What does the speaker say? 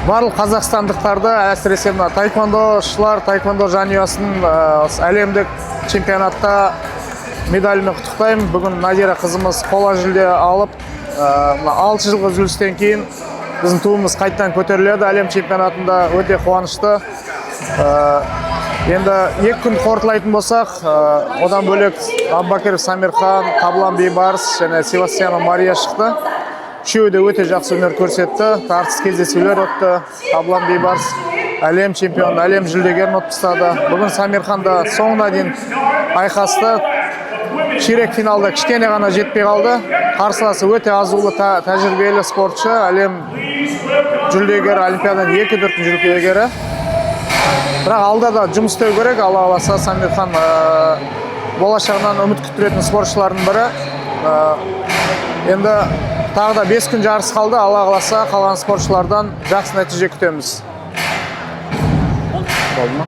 Барлық қазақстандықтарды, әсіресе мына таэквондошылар, таэквондо жанұясын әлемдік чемпионатта медальмен құттықтаймын. Бүгін Надира қызымыз қола жүлде алып, мына 6 жылғы үзілістен кейін біздің туымыз қайтадан көтеріледі әлем чемпионатында. Өте қуанышты. Енді 2 күн қорытылайтын болсақ, одан бөлек Аббакиров Самирхан, Қаблан Бейбарыс және Севастьянова Мария шықты. Үшеуі де өте жақсы өнер көрсетті, тартыс кездесулер өтті. Қаблан Бейбарыс әлем чемпионы, әлем жүлдегерін ұтып тастады. Бүгін Самирхан да соңына дейін айқасты, ширек финалда кішкене ғана жетпей қалды. Қарсыласы өте азулы, тәжірибелі спортшы, әлем жүлдегері, олимпиаданың екі дүркін жүлдегері. Бірақ алда да жұмыс істеу керек. Алла қаласа, Самирхан болашағынан үміт күттіретін спортшылардың бірі. Енді тағы да 5 күн жарыс қалды. Алла қаласа, қалған спортшылардан жақсы нәтиже күтеміз. Болды ма?